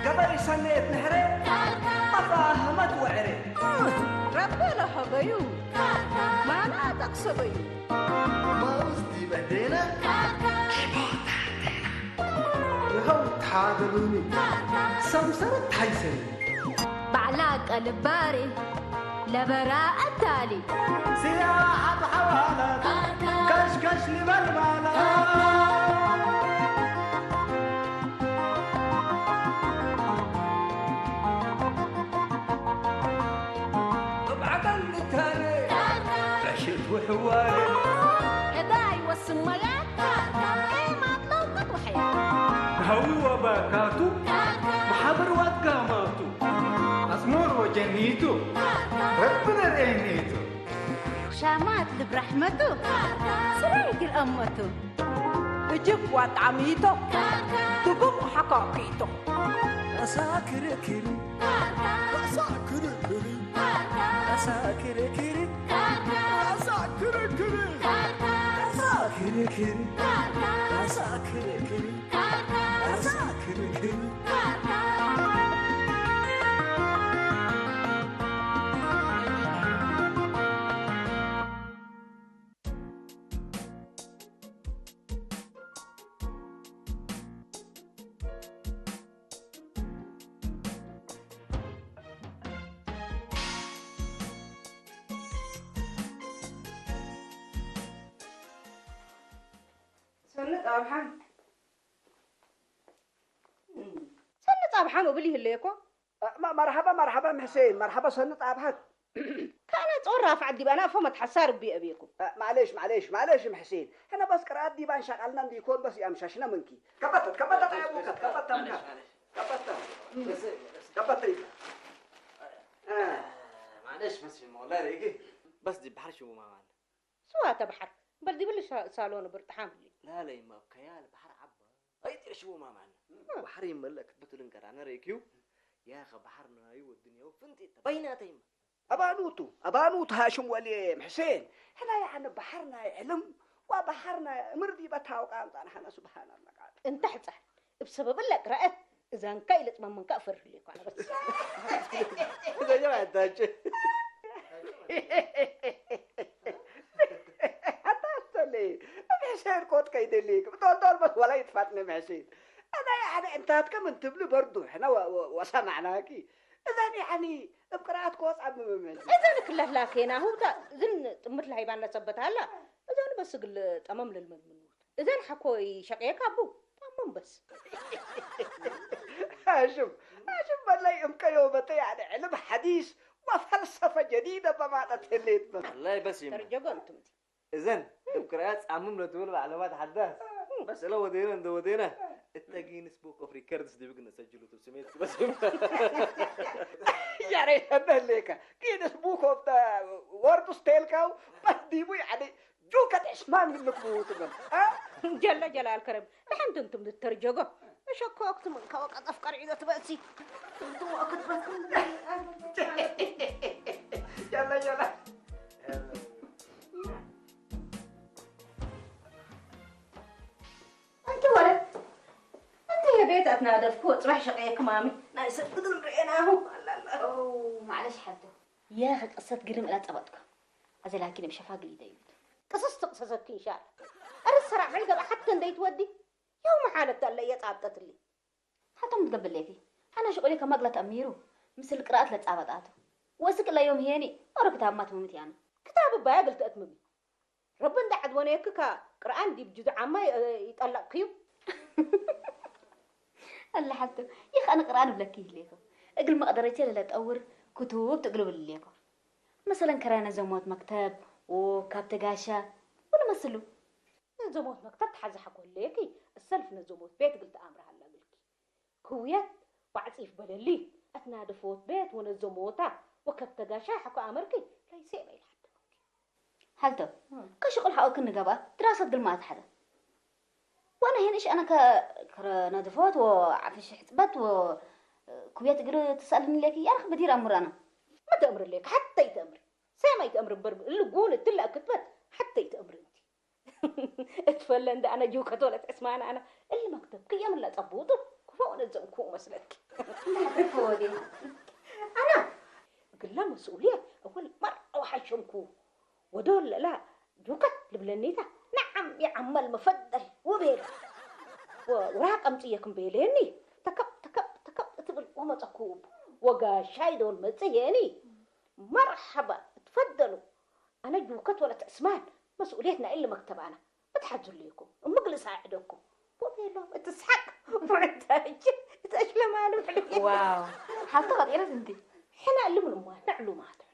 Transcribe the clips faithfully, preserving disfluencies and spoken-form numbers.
ገበይ ሰኔት ንሕሬ፣ መፋህመት ወዕሬ። ረቢ ለሀበዩ፣ ማና ጠቅሰበዩ። ማውዝ ዲበ ዴነ፣ ይኸው ተሓደሉኒ፣ ሰምሰረት ተሓይሰኒ። ባዕላ ቀልባሪ ለበራ አታሊ። ሲያብ ሐዋላት፣ ከሽከሽ ሊበልባላ። እብ ዐቀል ልታነ፣ ዕሽት ወሕዋረ። ሕዳይ ወስመያት፣ ኤማት ለውቅት ወሐያት። ሀዊ ወባካቱ፣ መሓብር ወአትጋማቱ። አስሞር ወጀኒቱ፣ ረቢ ነርኤኒቱ። ሻማት ልብ ረሕመቱ፣ ስራይ እግል አመቱ። እጅብ ወጣሚቶ፣ ትጉም ወሐካኪቶ። አሳ ክርክሪ፣ አሳ ክርክሪ፣ አሳ ክርክሪ፣ አሳ ክርክሪ፣ አሳ ክርክሪ፣ አሳ ክርክሪ። ሰኒ ጻብሓም። ሰኒ ጻብሓም እብል ይህሌኮ። መ-፣ መርሐባ፣ መርሐባ እም ሕሴን፣ መርሐባ ሰኒ ጻብሐት። ከአነ ጾር ራፍዐት ዲብ አነ አፎ መትሐሳር እቢ አቤኩም። እ፣ ማሌሽ፣ ማሌሽ፣ ማሌሽ እም ሕሴን። ሕነ በስ ቅርአት ዲባን ሸቀልነ እንዲኮን በስ የአምሸሽነ ምንኪ። ከበተት፣ ከበተት አቡከት፣ ከበተት ምንከ። ከበተት። ከበተት ይከ። እ። ማሌሽ በስ ሞላ ሬጊ። በስ ዲብ በሐር ሽቡ ማማን። ስዋተ በሐር። በል ዲብል ሳ-፣ ሳሎን ብርጥሓም ህሌ። ላለ ይማ እብ ከያል በሐር ዐባ። አይ ጤርሽዎ ማማን። እም። በሐር ይመለክ ብትል እንቀራነ ሬክዩ። ያኸ በሐር ናዩ ወድንያው ፍንቴት በይናተ ይማ። አባኑቱ፣ አባኑቱ ሃሽም ወልዬ እም ሕሴን። ሕና ያዕኒ በሐር ናይ ዕልም ወበሐር ናይ እምር ዲበ ታውቃ አምጣን ሐነ ሱብሃን አላህ ቃል። እንተ ሕጻን እብ ሰበብ እለ ቅራአት እዛንካ ኢለጽመመንካ እፈርህ ሌኮ አነ በስ። እዛ ጀማዐት ታች። አታ አስተሌ፣ እብ ሕሴን ኮት ከይደሌክ፣ ብጦልጦል በስ ወላ ይትፋጥነ እም ሕሴን። አና ያዕኒ እንታትከ ምን ትብሊ በርዱ፣ ሕነ ወ-፣ ወ-፣ ወሰማዕናኪ። እዘን ያዕኒ እብ ቅርአት ኮት ጸምም እም ሕሴን። እዘን ክለህ ላኬናሁ ተ-፣ እዝን ጥምት ለሀይባን ለሰበት ሀላ፣ እዘን በስ እግል ጠመም ለልመድ ምኑ። እዘን ሐኮ ኢሸቄክ አቡ፣ ጠመም በስ። አሽም፣ አሽም በላይ እም ከዮመተ ያዕኒ ዕልም ሐዲስ ወፈልሰፈ ጀዲደ በማጠት ህሌት በ። ወላይ በስ ይም። ተርጀጎ እንቱም። እዘን እብ ቅርአት ጻምም ለትብል ማዕለማት ሐዳስ። በስ እለ ወዴነ እንደ ወዴነ እተ ጊንስ ቡክ ኦፍ ሪከርድስ ዲብክ ነሰጅሉ ቱ ስሜት በስ ይም። ያሬ ሸበህ ሌከ ጊንስ ቡክ ኦፍ ወርድስ ቴልካው በስ ዲቡ ያዕኒ ጁከት ዕስማን ምንክ ቡ ትብል፣ አ? ጀለ ጀላል ከረም፣ ለሐንቱ እንቱም ልተርጀጎ። እሸኮክት ምንከ ወቀጠፍ ቀርዒዶ ትበእሲ። እንቱ ወክትበትኩም። ጀለ ጀላል። አንቲ ወለት፣ አንቲ የቤት አትናደፍኩ፣ ጽባሕ ሸቀየ ክማሚ፣ ናይ ሰብ ግድም ርኤናሁ። አላላ። ኦ፣ ማዕለሽ ሐቱ። ያኸ ቅሰት ግርም እላ ጸበጥኩ። አዜ ላኪን እብ ሸፋ ግሊደዩት። ቅሰስ ትቅሰሰኪ ኢንሻአላህ። አረ ሰራዕ ምን ገብአ ሐተ እንዴ ትወዲ? የውመ ሓለት አለ የጻብጠትሊ። ሐቶም ትገብእ ሌኪ። ሐነ ሽቁሊ ከመቅለት አሚሩ ምስል ቅራአት ለጻበጣቱ። ወእስክ እለ ዮም ህዬኒ ኦሮ ክታብ ማትምምት ያነ። ክታብ እባየ እግል ተአትምሚ። ረቢ እንዴ ዐድወኔክከ ቅርአን ዲብ ጅዙ ዓመ ይጠለቅክዩ። እለ ሐቱ ይኸ አነ ቅርአን እብለኪ ህሌኮ። እግል መቅደረቼ ለለጠውር ክቱብ ትእግልብል ህሌኮ። መሰለን ከራይ ነዘሞት መክተብ ወካብተ ጋሻ ወለመስሉ። ነዘሞት መክተብ ተሐዘ ሐቆ ህሌኪ፣ እሰልፍ ነዘሞት ቤት እግል ተአምረ ሀላ እግልኪ። ክውየት ወዐጺፍ በለሊ፣ አትናደፎት ቤት ወነዘሞታ ወከብተ ጋሻይ ሐቆ አመርኪ፣ ለይሴ በይል ሐድመኪ። ሐልቶ፣ እም። ከሽቁል ሐቆ ክኒ ገብአ፣ ድራሰት ግልማት ሐዘ። ወአነ ሄን እሽ አነ ከ-፣ ከረ ነድፎት ወዐፍሽ ሕጽበት ወኩብየት እግል ትሰአልኒ ሌኪ፣ ያርክ ብዲር አምር አነ። ማ ተአምር ሌክ፣ ሐተ ኢተአምር። ሰማይ ተአምር እምበር እሊ ጉል እትለ አክትበት ሐተ ኢተአምር እንቲ። እትፈለ እንደ አነ ጅውከት ወለት ዕስማን አነ እሊ መክተብ ክየም ለጸቡጡ ክፎ ወነዘምኩ መስለኪ። እንደ ሐተ ክፎ ወዴ። አነ እግለ መስኡልየ አወል መርአ ወሐሸምኩ። ወዶል ለላ ዱከት ልብለኒተ፣ ነዐም የዐመል መፈደል ወቤለ። ወውራቅ አምጽየክም ቤሌኒ፣ ተከብ ተከብ ተከብ እትብል ወመጸኩ እቡ። ወጋሻይ ዶል መጽእ ሄኒ፣ መርሐባ እትፈደሉ። አነ ጁከት ወለት ዕስማን መስኡልየት ናይ እሊ መክተብ አነ። እት ሐዙ ሌኩም፣ እምግል እሳዕደኩም ወቤሎም እት ሰሐቅ ወዕንታጅ እት አሽለማልም ሕልፍ። ዋው፣ ሐልቶ ቀጢረት እንቲ። ሕነ እሊ ምን እማትነ ዕሉማት ሕነ።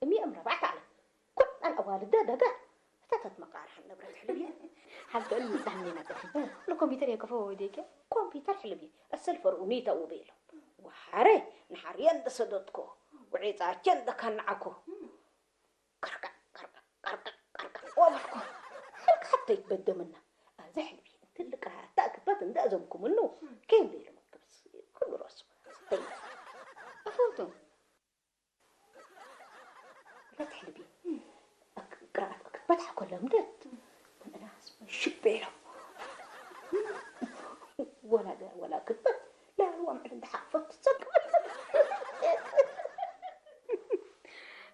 እሚ እም ረብዐት ዐለ። ኩለን አዋልደ ደገ ህተ ተትመቃርሐን ነብረት ሕልብየ። ሐልቶ እሊ ምጽሐኒ ነቅሕ። ለኮምፒተር የከፎ ወዴከ? ኮምፒተር ሕልብየ። እሰል ፈርኡኒተ ወቤሎም። ወሐሬ ነሐርየ እንደ ሰደድኮ ወዔጻቼ እንደ ከነዐኮ። ቀርቀዕ፣ ቀርቀዕ፣ ቀርቀዕ፣ ቀርቀዕ ወበልኮ። ሕልቅ ሐቴ ይትበደ ምነ። አዜ ሕልቢ እትሊ ቅራአት ተአክበት እንደ አዘምኩ ምኑ፣ ኬን ቤለ መክብስ ክሉ ረሱ። አፎቱ። ለት ሕልቢ። አክ-፣ ቅራአት አክበት ሐቆ ለምደት። ምን እናስ ሽቤሎ። ወላ ደ-፣ ወላ ክበት ላሉ አምዕል እንደ ሐቅፈት ትሰቅል።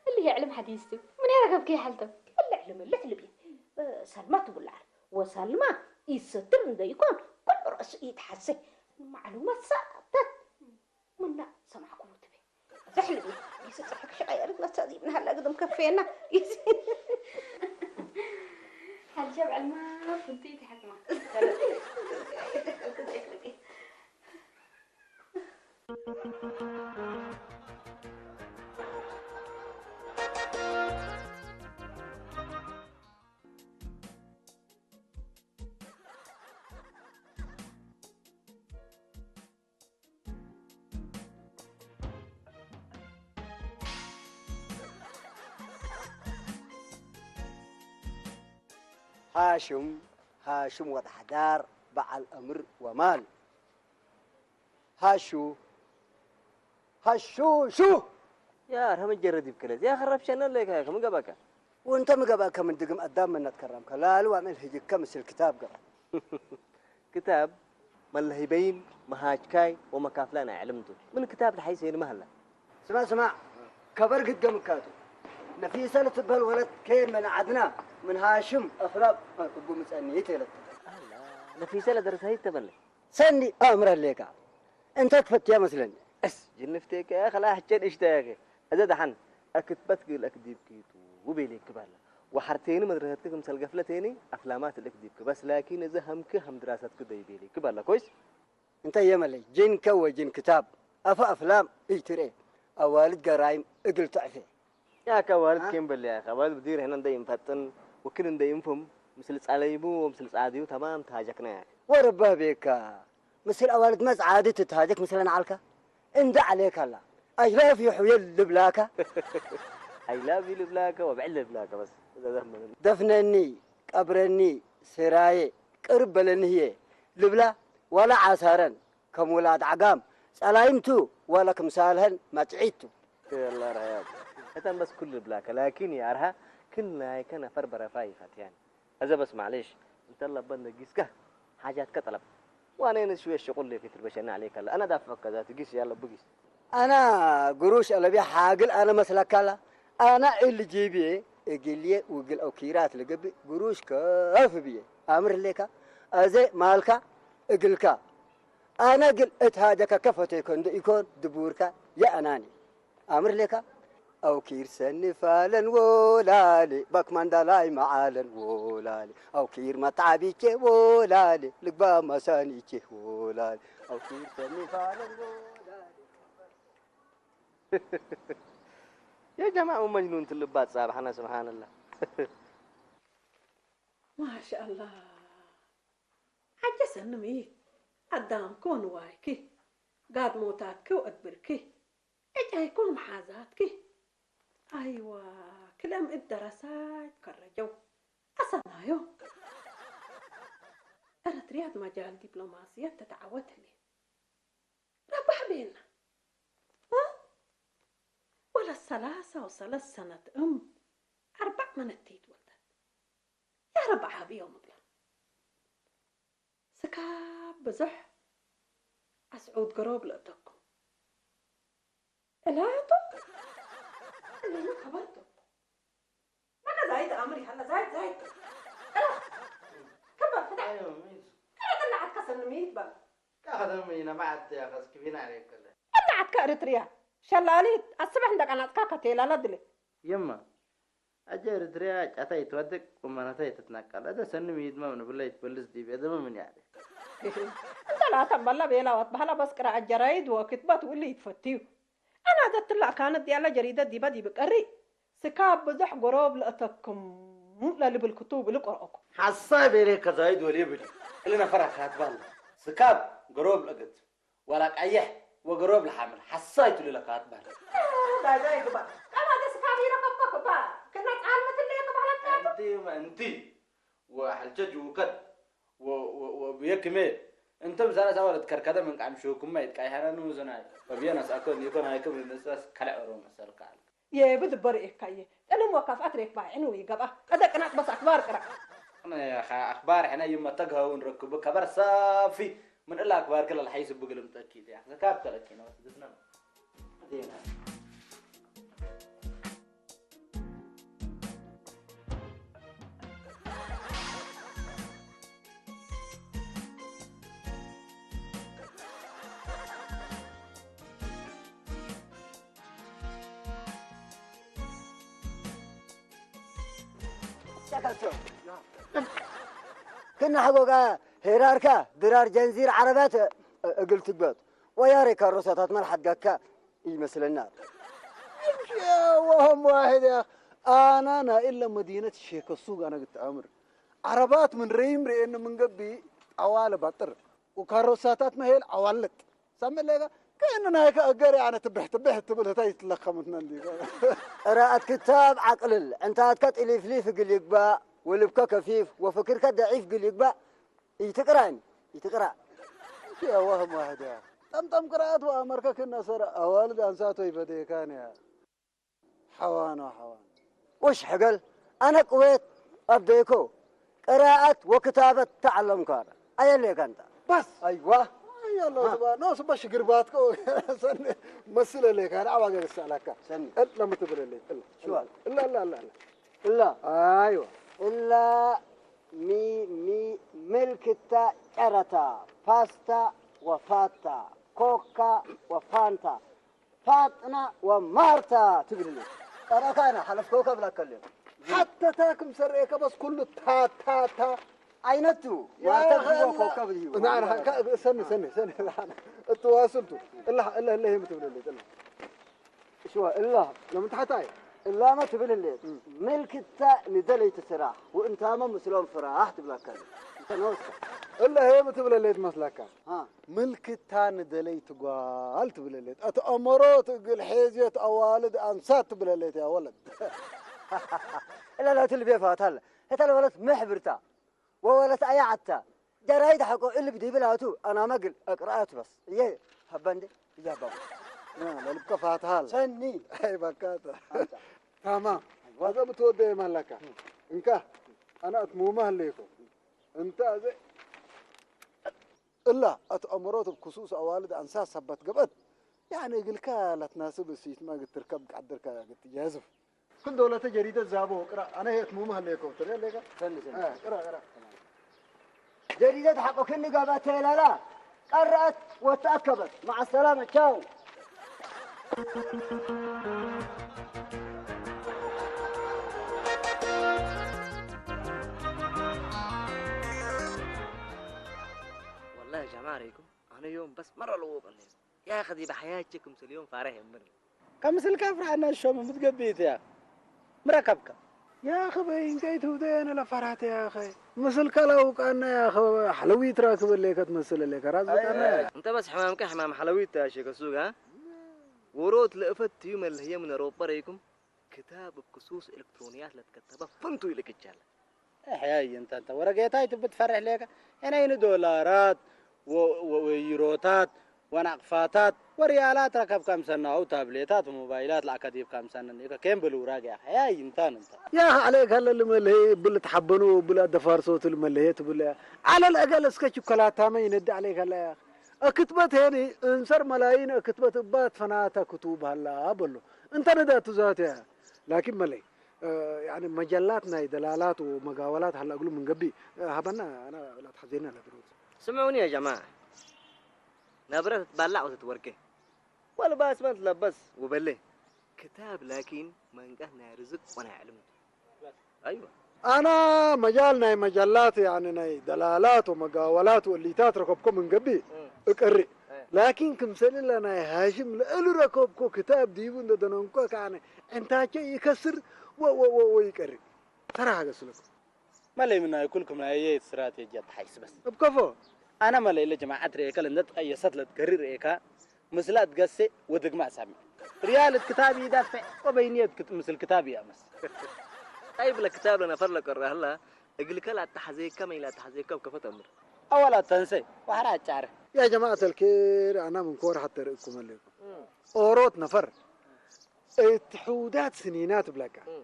እሊ ህይ ዕልም ሐዲስ ቱ። ምን ያረከብኪ ሐልተው? እሊ ዕልም እሊ ሕልብየ። ሰልማ ትቡል ዐለ። ወሰልማ ኢሰትር እንደ ኢኮን፣ ኩሉ ረእሱ ኢትሐሴ። ማዕሉማት ሰአተት። ምና ሰማዕኩ ትቤ። ዘሕልቢ፣ ይስጽሕክ ሸቀየርት ነሰ ዲብነ ሀለ ግድም ከፌና። ሐልሸብ ዕልማ ፍንቱይ ተሐክማ። ሃሽም፣ ሃሽም ወድ ሐዳር በዐል አምር ወማል። ሃሹ፣ ሃሹ፣ ሹ! ያ አርሀም ጀረ ዲብከ ለዝ፣ ያ ከራብ ሸነ ለከ፣ ከምን ገባከ? ወእንተ ሚ ገባከ ምን ድግም አዳም መነት ከራምከ፣ ላሉ አምዕል ህጅከ ምስል ክታብ ገባ። ክታብ መለህይበይን መሃጅካይ ወመካፍላይ ናይ ዕልም ቱ። ምን ክታብ ተሐይስ ሄንመ ሀላ። ስማዕ፣ ስማዕ፣ ከበር ግድገም እካቱ። ነፊሰ ልትበህል ወለት ኬን ምን ዐድና፣ ምን ሃሽም አፍላብ እቡ ምጸኒ ቴለቱ። አላ፣ ነፊሰ ለደረሰ ህይ ተበለ። ሰኒ አምር ህሌካ፣ እንተ ትፈትያ መስለኒ። እስ፣ ጅንፍቴከ ያከ፣ ላ ሕቼን እሽተያከ። እዘ ደሐን፣ አክትበት ግል አክዲብኪ ቱ፣ ውቤሌክ ባላ። ወሐርቴኒ መድረሰትክ ክምሰል ገፍለቴኒ፣ አፍላማት እልክ ዲብክ። በስ ላኪን እዘ ሀምክ ሀም ድራሰትክ ደይ ቤሌክ ባላ። ኮይስ? እንተ የመለይ፣ ጅንከ ወጅን ክታብ፣ አፈ አፍላም ኢትርኤ፣ አዋልድ ገራይም እግል ተዕፌ። ያከ አዋልድ አ? ኬን በል ያከ፣ አዋልድ ብዲር ህነ እንደ ኢንፈጥን፣ ወክል እንደ ኢንፉም፣ ምስል ጸለይቡ ወምስል ጻድዩ ተማም ተሃጀክነ ያከ። ወረባህ ቤካ፣ ምስል አዋልድመ ጻዲ ትትሃጀክ ምስለነ ዐልከ? እንደ ዐሌከ ሀላ፣ I love you ሕውየ ልብላከ። I love you ልብላከ ወብዕል ልብላከ በስ። እዘ ዘህመ ደፍነኒ፣ ቀብረኒ፣ ስራዬ፣ ቅርብ በለኒ ህዬ ልብላ፣ ወለ ዓሳረን ከም ውላድ ዐጋም ጸላይም ቱ፣ ወለ ክምሳልሀን መጽዒት ቱ። የላ ረያብ። እተን በስ ኩሉ ልብላከ፣ ላኪን የአርሃ ክል ናይከ ነፈር በረፋ ኢፈትያን። አዘ በስ ማዕሌሽ፣ እንተ ለበ እንደ ጊስከ ሓጃትከ ጠለብ። ወአነ እነ ሽወየ ሽቁል ሌከ ትልበሸኒ ዐሌከ ለ። አነ ዳፍዐከ ዛቱ ጊስ ያለቡ ጊስ። አነ ግሩሽ አለብየ ሓግል አነ መስለከ ለ። አነ እሊ ጂብዬ እግልዬ ውግል አውኪራት ለገብእ ግሩሽ ከፍ ብዬ አምር ህሌከ። አዜ ማልከ እግልከ። አነ እግል እት ሓጀከ ከፈቴኮ እንደ ኢኮን ድቡርከ የአናኒ። አምር ሌከ፣ አውኪር ሰኒ ፋለን ወላሌ፣ ባክማንዳ ላይ መዓለን ወላሌ፣ አውኪር መትዓቢቼ ወላሌ፣ ልግባ መሳኒቼ ወላሌ፣ አውኪር ሰኒ ፋለን ወላሌ። ያ ጀማዕ ወመጅኑን ትልባት ጻብሐነ፣ ስብሓንላህ። ማሻአላህ። ሐጀ ሰኒ ሚ፣ አዳምኪ ወንዋይኪ፣ ጋድሞታትኪ ወአድብርኪ፣ ዕጨይኪ ወመሓዛትኪ። አይዋ፣ ክልኤም እብ ደረሳይ ትከረጀው። አሰናዮም። ኤረትርያ እት መጃል ዲፕሎማስየት ትትዐወት ህሌት። ረባሕ ቤና። እ? ወለት ሰላሳ ወሰለስ ሰነት እም አርበዕ መነቴት ወልደት። ያ ረባሕ ሀብዮም እብላ። ስካብ ብዞሕ አስዑድ ገሮብ ለእተኩም። እላቱ እሊመ ከበርቱ። መነ ዛይድ አምር ይሀለ ዛይድ ዛይድ። እላ ከበር ፍታሕ። አዮ፣ ሚቱ። ከረ ጥላዓት ከሰን ሚት በል። ካኸደም ይነባዓት ያኸስ ክቢን አለይከለ። ጥላዓት ከእርትርያ ሸላሊት አስበሕ እንደ ቀናጽካ ከቴላላ ድሌ። የማ፣ አጀ ኤሪትርያ ጫታ ኢትወድቅ ወመናታ ኢትትነቀል። አደ ሰኒ ምይድመ ምን ብለ ኢትበልስ ዲብ ኤደመ ምን ያዕቤ? እንተ ላተንበለ ቤላ ወትበህለ በስ ቅራአት ጀራይድ ወክትበት ወእሊ ኢትፈትዩ። አነ አደ እትለ አካነት ዲያለ ጀሪደት ዲበ ዲብ ቀሪ፣ ስካብ ብዞሕ ገሮብ ለአተክም ለልብል ክቱብ እሊ ቀርአኩ። ሐሳይ ቤሌከ ዛይድ ወልዬ ብሊ፣ እሊ ነፈር አካትባለ። ስካብ ገሮብ ለአገት። ወላ ቀይሕ ወገሮብ ለሐምል ሐሳይቱ ለለካት በህለት። ባጃይ ግባ። ቀባደ ስካብ ይረከብኮ ክባ። ክና ጻልመት እንደ የቅባለት ያቱ። እንቲ፣ እንቲ። ወሐልቸ ጅውከት ወ-፣ ወ-፣ ወብየ ክሜ። እንተ ምሳለ ሳወ ለትከርከደ ምን ቃም ሹክማ ይትቃይሐነ ንውዘናይ። ወብየ ነስአኮ ኒኮ ናይክም ልንስአስ ከልዕ ኦሮ መሰልከ አልክ። የብድ በርኤካዬ፣ ጥልም ወካፍአት ሬክ ባይዕን ወይገብአ። አደ ቅናት በስ አክባር ቅራ። አነ ኸ-፣ አክባር ሕነ ይመተግሀው እንረክቡ ከበር ሳፊ ምን እለ አክባር ክለ ለሐይስ ብግልም ተኪት ያ። ዘካብ ተለኪ ነው ትግዝነ ነው። ዜና። ክና ሐጎጋ ሄራርካ ድራር ጀንዚር ዐረባት እግል ትግበጥ ወያሬ ካሮሳታት መልሐት ጋካ ኢመስለና። ወህም ዋሕድ ያ አና ናይለ መዲነት ሼከ ሱግ አነ ግት አምር ዐረባት ምን ረይም ርኤነ ምን ገብእ ጠዋለ ባጥር ወካሮሳታትመ ሄል ዐዋልጥ። ሰምዕ ሌከ፣ ከእነ ናይከ እገር ያነ ትብሕ ትብሕ ትብል ህታይ ትለከምትነ እንዲ። ቅራአት ክታብ ዐቅልል፣ ዕንታትከ ጥሊፍሊፍ እግል ይግባእ፣ ወልብከ ከፊፍ ወፍክርከ ደዒፍ እግል ይግባእ፣ ኢትቅራእኒ፣ ኢትቅራእ። እንቱ ያ ወህም ዋሕድ ያ። ጠምጠም ቅራአት ወአመርከ ክእነ ሰረ አዋልድ አንሳት ወይበዴካን ያ። ሐዋኖ ሐዋኖ። ወሽ ሕገል፣ አነ ቅዌት አብደይኮ፣ ቅራአት ወክታበት ተዐለምኮ አነ። አየሌከ እንተ። በስ። አይዋ። አይ አላህ አ። ስብሐ-፣ ኖ ስበ ሽግር ባትኮ። ሰኒ መስለ ሌከ፣ አነ አዋገ ገሰ አላካ። ሰኒ። እል ለምትብለሌ፣ እል። ሽዋል። እላ፣ እላ፣ እላ፣ እላ። እላ። አይዋ። እላ ሚ፣ ሚ፣ ምልክታ ጨረታ፣ ፓስታ ወፋታ፣ ኮካ ወፋንታ። ፋጥና ወማርታ ትብል። ቀረካና ሐለፍ ኮከብ ላከልዮም። ሐተ ታ ክም ሰሬከ በስ ኩሉ ታ፣ ታ፣ ታ። አይነቱ ያ ማርታ ኸላ። ጅዋ ኮከብ ይሁ። ና፣ ና፣ ካ-፣ ሰኒ፣ ሰኒ፣ ሰኒ። እትዋስልቱ። እላ፣ እላ፣ እላ ይሄ ምትብለሌ፣ እላ። እሽዋ፣ እላ። ለምን ታሕታይ? እላመ ትብልሌት። እም። ምልክታ ንደለይት ስራሕ ወእንታመ ምስሎም ፍራሕ ትብላከል። እንተ ነውስከ። እላ ይሄ ምትብለሌት መስላካ? ሃ። ምልክታ ንደለይት ጓል ትብለሌት። አትአመሮት እግል ሔዝየት አዋልድ አንሳት ትብለሌት ያ ወለድ። እለ ለትልቤ ፋታለ። ህተ ለወለት መሕብርታ ወወለት አያዐታ። ጀራይድ ሐቆ እልብ ዲብላቱ አናመ እግል አቅረአት በስ። እዬ ሀበ እንዴ እያባቡ። አ፣ ለልብከ ፋትሃል። ሰኒ። አይ በካተ። አንተ። ታማም። አይዋ። አዘ ብትወደየ ማለካ። እም። እንካ አነ አትሙመ ህሌኮ። እንተ አዘ እላ አትአመሮት እብ ክሱስ አዋልድ አንሳት ሰበት ገብአት፣ ያኒ እግልከ ለትናስብ እሲትመ እግል ትርከብ ቀድርከ እግል ትጃዝፍ። ክል ዶለተ ጀሪደት ዛቦ ወቅራ። አነ ህይ አትሙመ ህሌኮ። ትርኤ ሌከ? ሰኒ፣ ሰኒ። አ፣ ቅራ፣ ቅራ። ጀሪደት ሐቆ ክኒ ጋባ ተላላ ቀረአት ወተአከበት። መዐ ሰላመ፣ ቻው። ወላሂ ጀማሪኩም፣ አነ ዮም በስ መረ ለወቅ እንዴ። ያኸ ዲብ ሐያቼ ክምስል ዮም ፋሬሕ የምር። ከምስልከ አፍራሐና ሾም ምትገብኢት ያ ምረከብከ። ያኸ በይን ከይት ውደየነ ለፈራተ ያኸ። ምስልከ ለአውቃነ ያኸ ሐለዊት ራክብ እሌከ ትመስል እሌከ ራስ አይ፣ በቃነ። አይ፣ እንተ በስ ሕማምከ ሕማም ሐለዊት ተ ሼከ ሱግ አ? ወሮት ለእፈትዩ መልህየ ምን አውሮጳ ረይኩም። ክታብ እብ ክሱስ ኤለክትሮንያት ለትከተበ ፍንቱ ኢልክቻለ። እሕያይ እንተ፣ እንተ ወረጌታይ ትብት ፈርሕ ሌከ። ሕነይኒ ዶላራት ወ-፣ ወ-፣ ወዩሮታት ወናቅፋታት ወርያላት ረከብ ከምሰናሁ፣ ታብሌታት ወሞባይላት ለአከዲብ ከምሰነን ኢከ። ኬን ብሉራግ ያኸ። ሕያይ እንታን እንተ። ያኸ ዐሌክ ሀለ ልመልሄ እብል ልትሐበኑ እብል አደፋርሶት ልመልሄ ትብል። ዐለ ለእገል እስከ ችኮላታመ ይነዲ ዐሌክ ሀለ ያኸ። እክትበት ሄኒ እንሰር መላይን እክትበት እባት ፈናተ ክቱብ ሀላ በሎ። እንተ ንዳቱ ዛቱ ያ። ላኪን መለይ፣ እ፣ ያኒ መጀላት ናይ ደላላት ወመጋወላት ሀላ እግሉ ምን ገብእ፣ እ፣ ሀበና አነ ላትሐዜነ ለድሩት። ስምዑኒ ያ ጀማዐ፣ ነብረ ትትባላዕ ወትትወርኬ፣ ወልባስ መ ትለበስ ወበሌ። ክታብ ላኪን መንቀት ናይ ርዝቅ ወናይ ዕልም ቱ። አይወ። አና መጃል ናይ መጃላት፣ ያኒ ናይ ደላላት ወመጋወላት ወእሊታት ረከብኮ ምን ገብእ እም። እቀርእ። እም። ላኪን ክምሰል እለ ናይ ሃሽም ለእሉ ረከብኮ ክታብ ዲቡ እንደ ደነንኮ ከአነ ዕንታቼ ኢከስር ወ-፣ ወ-፣ ወ-፣ ወኢቀርእ። ተራ ሀገስ ለኩም። መለይ ምን ናይ ኩልኩም ናይ አየ እስትራቴጂ አተሓይስ በስ። እብ ከፎ። አነ መለይ ለጀማዐት ርኤከ ለእንደ ትቀየሰት ለትገሪ ርኤካ፣ ምስለ እትገሴ ወድግመ አሳምዕ። ርያል እት ክታብ ኢዳፍዕ ወበይንየት ክት-፣ ምስል ክታብ ኢአመስ። ጠይብ ለክታብ ለነፈር ለቀርእ ህላ፣ እግልከ ለአተሐዜከ መ ኢለአተሐዜከ እብ ከፎ ተአምር። አወል አተንሴ ወሐራ አጫረ። ያ ጀማዐት አልኬር፣ አና ምን ኮር ሐቴ ርኢኩም ህሌኩም። እም። ኦሮት ነፈር እት ሕውዳት ስኒናት እብለከ እም።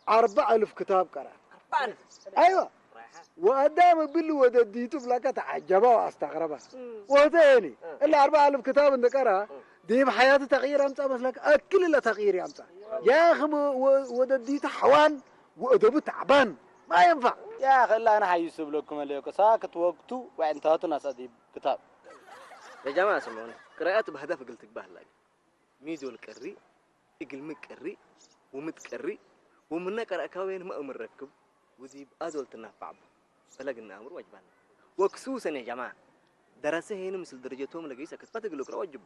አርበዕ አልፍ ክታብ ቀርአ። አርበዕ አልፍ? አይወ። ራይሐ። ወአዳም እብሊ ወደዲቱ እብለከ ተዐጀበ ወአስተግረበ። እም። ወህተ ሄኒ፣ እም። እለ አርበዕ አልፍ ክታብ እንደ ቀርአ፣ እም። ዲብ ሐያቱ ተቅይር አምጽአ መስለከ? አክል እለ ተቅይር አምጽአ። ያክ ወ-፣ ወደዲቱ ሐዋን ወአደቡ ተዕባን። ማ የንፈዕ። ያክ እለ አነ ሐይሱ እብለኩም ህሌኮ፣ ሳክት ወቅቱ ወዕንታቱ ነስአ ዲብ ክታብ። ያ ጀማዐ ስምዑኒ፣ ቅራአት በህደፍ እግል ትግባህ ላኪን። ሚ ዶል ቀሪ፣ እግልሚ ቀሪ፣ ወምት ቀሪ፣ ወምነ ቀረእካዌንመ እምን ረክብ፣ ወዲብ አዶል ትናፋዕ ቡ። ፈለግ ነአምር ወጅባነ። ወክሱሰን ያ ጀማዐ፣ ደረሰ ሄኒ ምስል ደረጀቶም ለገይሰ ክትፈት እግል ልቅረኦ ወጅቦ።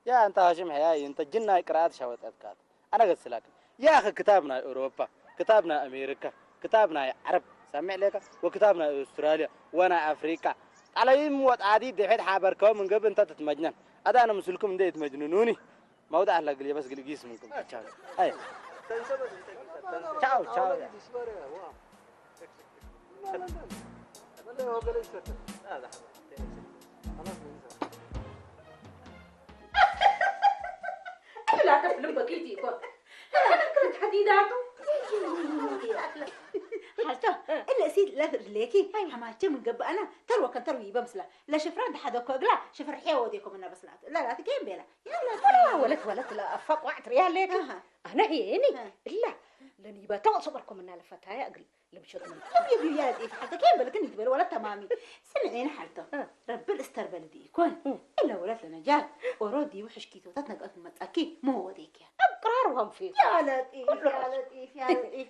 ያ እንተ ሃሽም ሕያይ፣ እንተ ጅን ናይ ቅራአት ሸወጠትካት። አነ ገስላክ። ያአኺ ክታብ ናይ አውሮፓ፣ ክታብ ናይ አሜሪካ፣ ክታብ ናይ ዐረብ፣ ሰሚዕ ሌከ፣ ወክታብ ናይ ኦስትራልያ ወናይ አፍሪቃ፣ ጠለይም ወጣዲ ድሕድ ሓበርከው ምን ገብእ እንተ ትትመጅነን። አዳነ ምስልኩም እንዴ ኢትመጅንኑኒ፣ መውዳዕ ለግልየ በስ ግልጊስ ምንኩም። ቻው። አይ። ቻው፣ ቻው። እላ ከፍልም በኪት ኢኮን። ከፍልም ከፍልም ሐዲዳቱ። ሐልቶ፣ እለ እሲት ለትርሌኪ፣ ሐማቼ ምን ገብአና፣ ተርወ ከንተር ወይበ ምስላ። ለሽፍራ እንተ ሐደኮ እግላ፣ ሽፍር ሔ ወዴኮ ምና በስላት። እላ ላቲ ኬን ቤላ። ያላ ተርዋ ወለት ወለት ለአፋቅ ዋዕት ርያሌኪ። አሃ። አነ ሄኒ፣ አሃ። እላ፣ ለኒበተ ወሰበርኮ ምና ለፈታያ እግል። ልምሸት ምን? የብዩ ያለ ጤፍ ሐልተ ኬን በልክን ይትበል ወለት ተማሚ። ስምዔን ሐልተ። እ። ረቢ ልእስተር በልድ ኢኮን። እ። እለ ወለት ለነጃል። ኦሮ ዲቡ ሕሽኪቶታት ነቅአት መጻኪ ሞ ወዴኪያ። አቅራር ወንፊት። ያ ለጢፍ፣ ኩሉ ያ ለጢፍ፣ ያ ለጢፍ።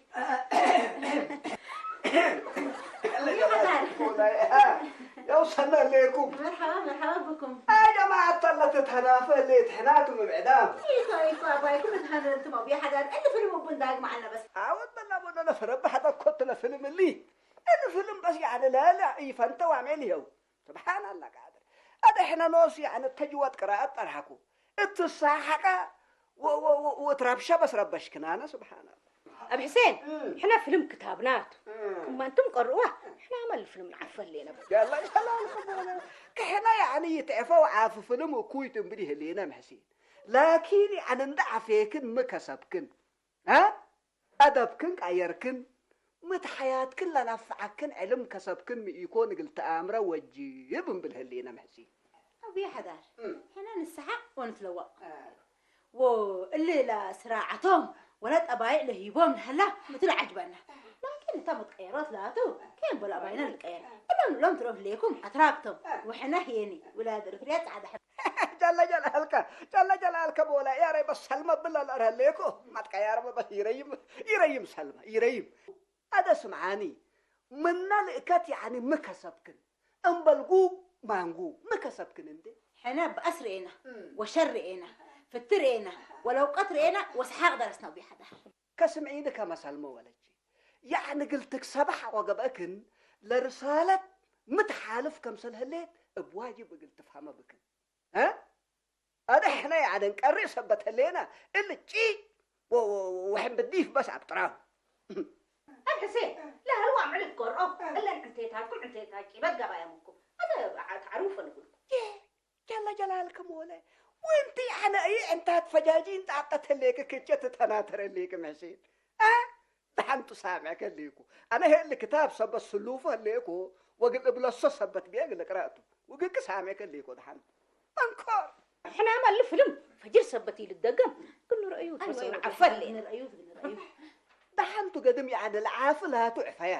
ያው ሰላም አለይኩም። መርሐባ፣ መርሐባ ብኩም። አይ ጀማዐት አላ ተተናፈ ሌት ሕናቱ ምብዕዳም። ኢኮ፣ ኢኮ፣ አባይኩም እትሃነ እንቱም አብያ ሐዳር። እሊ ፍልም እቡ እንዳግም ዐልነ በስ። አወት በላ ቦነ ነፈረ በሐዳ ኮት ለፍልም እሊ። እሊ ፍልም በስ ያዕኒ ለለ ኢፈንተ ዋሜን ይኸው። ስብሓን አላህ ቃድር። አደ ሕነ ኖሱ ያዕኒ ተጅዋድ ቅራአት ጠርሐኩ። እትሳሐቀ ወ-፣ ወ-፣ ወ-፣ ወትረብሸ በስ ረበሽክናነ። ስብሓን አላህ። አብ ሕሴን፣ እም። ሕነ ፍልም ክታብናቱ። እም። እማ እንቱም ቀርኡዋ፣ እም። ሕነ አመል ፍልም ነዓርፈ ህሌነ። ያላ ሸላልኩም ወለ። ክሕነ ያዕኒ ይትዕፈ ወዓፊ ፍልም እኩይ ትንብዲ ህሌነ እም ሕሴን። ላኪን ያዕኒ እንደ ዓፌክን ሚ ከሰብክን? አ? አደብክን ቀየርክን፣ ምት ሐያትክን ለነፍዐክን ዕልም ከሰብክን ሚ ኢኮን እግል ተአምረ ወጅብ እምብል ህሌነ እም ሕሴን። አብዬ ሐዳር፣ እም። ሕነ ንሰሐቅ ወንትለወቅ። አይ። ወእሊ ለስራዓቶም ወለ ጠባይዕ ለህይቦም ለሀላ ምቱ ለዐጅበነ። ላኪን እተ መትቀየሮት ላቱ፣ ኬን በሎ አባይነ ልቀየር። እሎም ሎም ትሮ ህሌኩም አትራክቶም። ወሕነ ህዬኒ ውላድ እርትርያ ጸዕዳ ጀለ ጀላልከ፣ ጀለ ጀላልከ ቦለ፣ ያሬ በስ ሰልመ ብለ ለአርሀሌኮ፣ መትቀያርመ በስ ይረይም፣ ይረይም ሰልመ፣ ይረይም። አደ ስምዓኒ፣ ምነ ልእከት ያዕኒ ሚ ከሰብክን? እምበልጉ ማንጉ ሚ ከሰብክን እንዴ? ሕነ በአስ ርኤና፣ እም። ወሸር ርኤና፣ ፍቲ ርኤና፣ ወለውቀት ርኤና፣ ወሰሓቅ ደረስና ወቢሐዳር። ከስምዒኒ ከመ ሰልመ ወለቼ። ያዕኒ እግል ትክሰበ ሐቆ ገብአክን፣ ለርሳለት ሚ ተሓልፍ ከምሰል ህሌት እብ ዋጅብ እግል ትፍሀመ ብክን። እ? አደ ሕነ ያዕኒ እንቀርእ ሰበት ህሌነ፣ እሊ ጪ ወ-፣ ወ-፣ ወሕምብዲፍ በስ አብጥራሁ። አብ ሕሴን፣ ለሀልዋ ምዕል ትገርኦ፣ እለን ዕንቴታትኩም ዕንቴታት ጪበት ገባያምኩም። አተ ተዕሩፈ ንብልኩም። ጀለ ጀላልከ ሞለ፣ ወእንቲ አነ እይ ዕንታት ፈጃጂን ጣቀት ህሌክ ክቼ ትተናተረ ህሌክ ምሕሴን። አ? ደሐንቱ ሳምዕከ ህሌኩ። አነ ህል ክታብ ሰበት ስሉፈ ህሌኮ፣ ወግል እብለሶ ሰበት ብየ እግል እቅረእቱ። ወግልክ ሳምዕከ ህሌኮ ደሐንቱ። መንኮር! ሕናመ እሊ ፍልም ፈጅር ሰበት ኢልትደገም፣ እግል ንርአዩ ትመሰሉ አይወ፣ ነዐፈ ህሌነ። ንርአዩ፣ ንርአዩ። ደሐንቱ ገድም ያዕኒ ለዓፊ ላቱ ዕፈያ።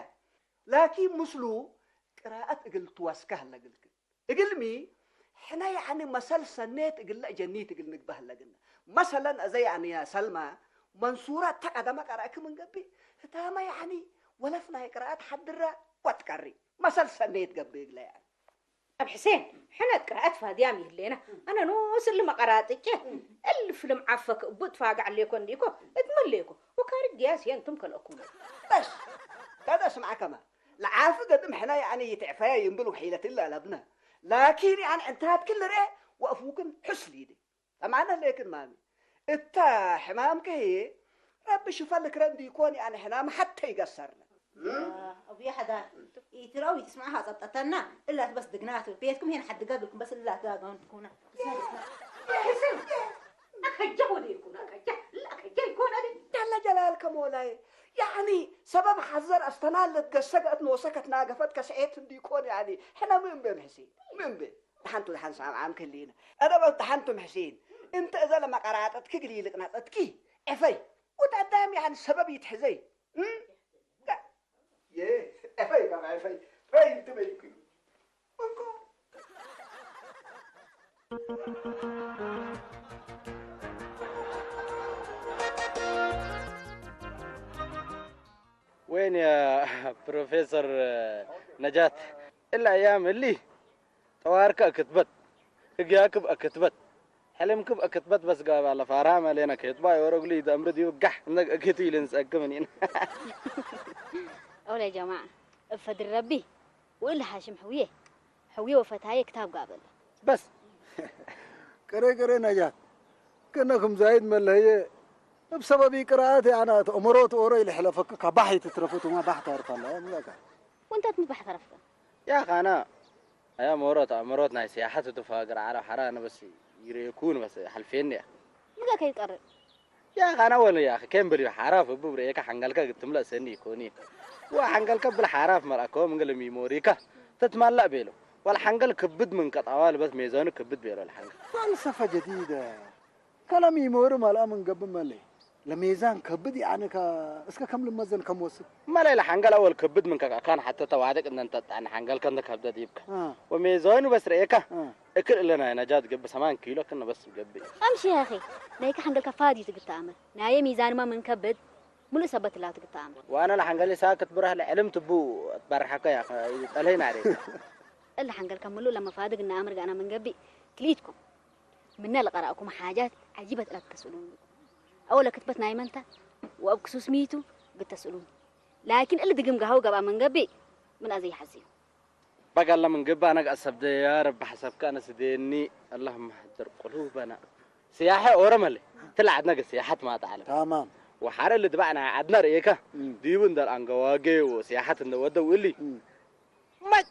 ላኪን ምስሉ ቅራአት እግል ትወስከ ህለ እግልክ። እግልሚ፣ ሕነ ያዕኒ መሰል ሰኔት እግለ እጀኒት እግል ንግበህ ለግነ። መሰለን፣ አዜ ያዕኒ ያ ሰልማ፣ መንሱረ እተ ቀደመ ቀረእክ ምን ገብእ፣ ህታመ ያዕኒ ወለፍ ናይ ቅራአት ሐድረ ወትቀሪ። መሰል ሰኔት ገብእ እግለ ያዕኒ። አብ ሕሴን፣ ሕነ ቅራአት ፋድያም ይህሌነ። አነ ኖስ እሊ መቀራጥጬ፣ እሊ ፍልም ዓፈክ እቡ እትፋገዕ ሌኮ እንዲኮ፣ እትመሌኮ፣ ወካርጅ ግያስ የንቱም ከልአኩም። በስ፣ ከደ ስምዐ ከመ፣ ለዓፊ ገድም ሕነ ያዕኒ ይትዕፈያ ይንብል ወሒለት እለ አለብነ። ላኪን ያዕኒ ዕንታትክ ልርኤ ወአፉክን ሕስ ሊዴ። ተማነ ሌክን ማሚ። እተ ሕማምክ ህዬ ረቢ ሽፈ ልክረ እንዲኮን ያዕኒ ሕናም ሐቴ ይገሰርነ። አቡዬ ሐዳር፣ ኢትረአው ኢትስምዐ ጸብጠተና፣ እላት በስ ድግናቱ። ቤትኩም ሄን ሐድጋ እግልኩም በስ እላት ጋጋውን ትኩና። አከጀ ወዴ ይኩን አከጀ፣ ለአከጀ ይኮን አዲ። ዳለ ጀላልከ ሞላይ፣ ያዕኒ ሰበብ ሐዘር አስተናል ለትገሰገ እት ኖሰ ከትናገፈት ከስዔት እንዲኮን፣ ያዕኒ ሕነ ምን ቤ ምሕሴን? ምን ቤ? ደሐንቱ ደሐን ሳምዓም ክሊነ። አነ በል ደሐንቱ ምሕሴን፣ እንተ እዘ ለመቀራጠጥኪ ግሊ ልቅናጠጥኪ፣ ዕፈይ፣ ወተአዳም ያዕኒ ሰበብ ይትሕዘይ። እም? ጋ-፣ ዬ፣ ኤፈይ፣ ኤፈይ፣ ኤፈይ፣ እንቱ በይኩ። እንኮ። ወይን ያ ፕሮፌሰር ነጃት፣ እለ አያም እሊ ጠዋርከ አክትበት፣ ህግያክብ አክትበት፣ ሕልምክብ አክትበት በስ ጋብ አለ ፋርሃም አሌነ ኬትባይ ወረ እግሉ ኢተአምር ዲቡ ጋሕ እንደ አክቱ ኢልንጸግም እኒን። አውለ ጀማዕ፣ እብ ፈድል ረቢ ወእለ ሃሽም ሕውዬ፣ ሕውዬ ወፈታዬ ክታብ ጋበለ። በስ። ቅሬ ቅሬ ነጃት፣ ክእነ ክም ዛይድ መለህዬ፣ እብ ሰበብ ኢቅራአት ያነ እት ኦመሮት ኦሮ ኢልሕለፈክ ካባሕ ኢትትረፈት ወማ ባሕ ታርፍ አለ፣ ምለካ። ወእንተ ትምባሕ ተረፍከ? ያክ አነ አያ ሞሮት አእምሮት ናይ ሲያሐት እቱ ፋግር ዐለ ሐራ አነ በስ ይሬኩን በስ ሐልፌኒ። ምንገ ከይቀርብ? ያክ አነ ወለ ያክ ኬን ብልዩ ሐራፍ እቡ ብርኤከ ሐንገልከ ግትምለእ ሰኒ ኢኮኒ። ወሐንገልከ ብል ሐራፍ መልአከው ምንገ ለሚሞሪከ ትትመለእ ቤሎ። ወለሐንገል ክብድ ምን ቀጣዋል በስ ሜዛኑ ክብድ ቤሎ ለሐንገል። ፈልሰፈ ጀዲደ። ከለ ሚሞሪ መልአ ምን ገብእ መሌ፣ ለሜዛን ከብድ ያዕኒ ከ-፣ እስከ ከም ልመዘን ከም ወስድ። መሌ ለሐንገል አወል ከብድ ምን ከአካን ሐተ ተዋድቅ እንደ እንተ ጣዕነ ሐንገል ከንተ ከብደ ዲብከ። አ። ወሜዛኑ በስ ረኤከ፣ አ። እክል እለ ናይ ነጃት ገብእ ሰማን ኪሎ ክነ በስ ገብእ። አምሺ ያኺ፣ ናይከ ሐንገል ከፋዲ ትግተአምር። ናየ ሚዛንማ ምን ከብድ፣ ሙሉ ሰበት ላቱ ግተአምር። ወአነ ለሐንገል ሳክት ብረህ ለዕልም ትቡ ትበርሐከ ያኸ፣ ጠልህይ ናሬ። እለ ሐንገል ከምሉ ለመፋድግ እነ አምር ገአና ምን ገብእ፣ ክልኢትኩም። ምነ ለቀረአኩም ሓጃት ዐጂበት እለ ትከስእሉኒ። አወለ ክትበት ናይ መን ተ ወእብ ክሱስ ሚቱ እግል ተስእሉኒ። ላኪን እሊ ድግም ገሀው ገብአ ምን ገብእ ምን አዜ ይሐዝዩ። በገለ ምን ገብእ አነ ገአሰብደ ያ ረቢ ሐሰብከ አነ ስዴኒ። አላሁመ ሐድር ቁሉበና። ስያሐ ኦሮም ህሌ ትለ ዐድነ እግል ስያሐት ማተ ዐለም። ታማም። ወሐረ እሊ ድባዕ ናይ ዐድነ ርኤከ እም። ዲቡ እንደ አንገዋጌ ወስያሐት እንደ ወደው እሊ እም። መጭ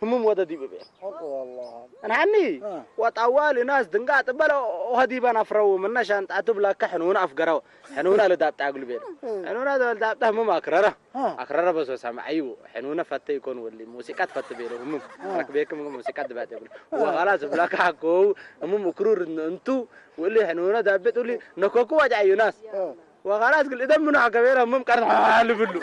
ህሙም ወደ ዲብ ቤል። ሐቆ ወላሂ። እንሐኒ አ። ወጠዋል እናስ ድንጋጥ በለ ኦሀ ዲበን አፍረው ምነ ሻንጣቱ ብላከ ሕኑነ አፍገረው። ሕኑነ ለዳብጣ እግሉ ቤለ። እ። ሕኑነ ለዳብጣ ህሙም አክረረ። አ። አክረረ በሶ ሰምዐዩ። ሕኑነ ፈተ ኢኮን ወሊ ሙሲቀት ፈት ቤለ ህሙም። አ። ረክቤክም ሙሲቀት ድባጥ እግሉ። አ። ወኸላስ ብላከ ሐቆው ህሙም እክሩር እንቱ ወሊ ሕኑነ ዳብጥ ወሊ ነኮኩ ወጅዐዩ ናስ። አ። ወኸላስ እግል እደም ምኑ ሐከቤረ ህሙም ቀርብ ልብሉ።